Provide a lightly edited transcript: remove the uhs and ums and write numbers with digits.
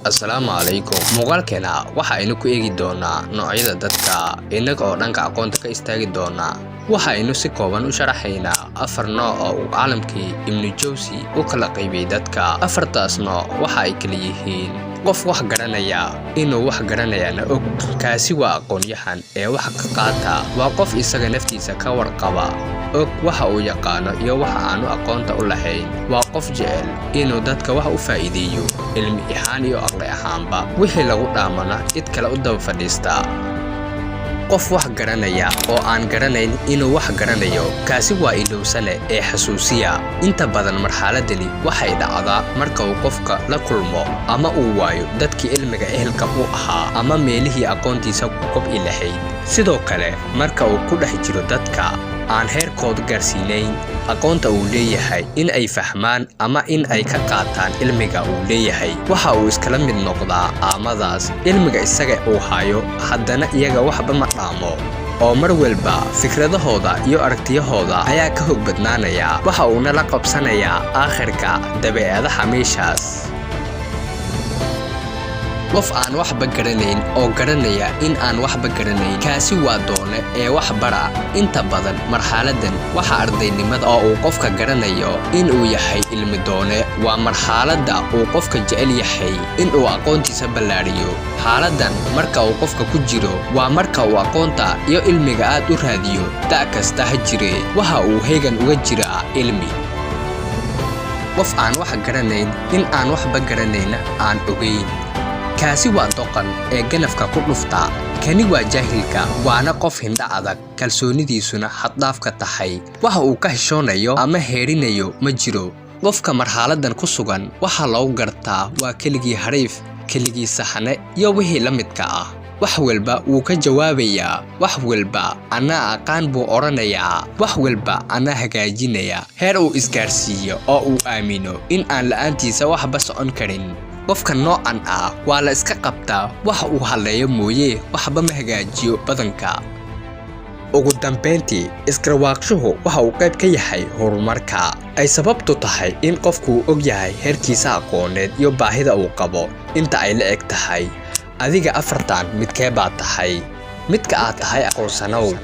Assalaamu calaykum. Muuqaalkeena waxa aynu ku eegi doonaa noocyada dadka, innaga oo dhanka aqoonta ka istaagi doona. Waxa aynu si kooban u sharaxaynaa afar nooc oo uu caalamkii Ibnu Jawsi u kala qaybiyey dadka. Afartaas nooc waxa ay kala yihiin: qof wax garanaya, inuu wax garanayana og, kaasi waa aqoon-yahan ee wax ka qaata. Waa qof isaga naftiisa ka warqaba, og waxa uu yaqaano iyo waxa aanu aqoonta u lahayn. Waa qof jecel inuu dadka wax u faa'iideeyo, cilmi ahaan iyo aqli ahaanba, wixii lagu dhaamana cid kale u daba fadhiista. Qof wax garanaya oo aan garanayn inuu wax garanayo, kaasi waa ilowsane ee xasuusiya. Inta badan marxaladani waxay dhacdaa marka uu qofka la kulmo ama uu waayo dadkii cilmiga ehelka u ahaa ama meelihii aqoontiisa ku kobci lahayd. Sidoo kale marka uu ku dhex jiro dadka aan heerkooda gaarsiinayn aqoonta uu leeyahay in ay fahmaan ama in ay ka qaataan cilmiga uu leeyahay, waxa uu iskala mid noqdaa aamadaas. Cilmiga isaga uu hayo haddana iyaga waxba ma dhaamo, oo mar walba fikradahooda iyo aragtiyahooda ayaa ka hog badnaanaya. Waxa uuna la qabsanayaa aakhirka dabeecadaha meeshaas. Qof aan waxba garanayn oo garanaya in aan waxba garanayn, kaasi waa doone ee wax bara. Inta badan marxaladan waxa ardaynimada oo uu qofka garanayo in uu yahay ilmi doone. Waa marxaladda uu qofka jecel yahay in uu aqoontiisa ballaadhiyo. Xaaladdan marka uu qofka ku jiro waa marka uu aqoonta iyo ilmiga aad u raadiyo. Da' kasta ha jire, waxa uu hegan uga jiraa ilmi. Qof aan wax garanayn in aan waxba garanayna aan ogayn, kaasi waa doqon ee ganafka ku dhufta. Kani waa jaahilka, waana qof hindho adag, kalsoonidiisuna xad-dhaafka tahay. Waxa uu ka heshoonayo ama heerinayo ma jiro. Qofka marxaladan ku sugan waxaa lagu gartaa waa keligii xariif, keligii saxane iyo wixii la midka ah. Wax walba wuu ka jawaabayaa, wax walba anaa aqaan buu odhanayaa, wax walba anaa hagaajinaya, heer uu isgaarsiiyo oo uu aamino in aan la'aantiisa waxba socon karin. Qofka noocan ah waa la iska qabtaa, wax uu halleeyo mooye waxba ma hagaajiyo badanka. Ugu dambayntii, isgarwaaqshuhu waxa uu qayb ka yahay horumarka, ay sababtu tahay in qofku uu og yahay heerkiisa aqooneed iyo baahida uu qabo inta ay la eg tahay. Adiga afartan midkee baad tahay? Midka aad tahay aqoonsanow.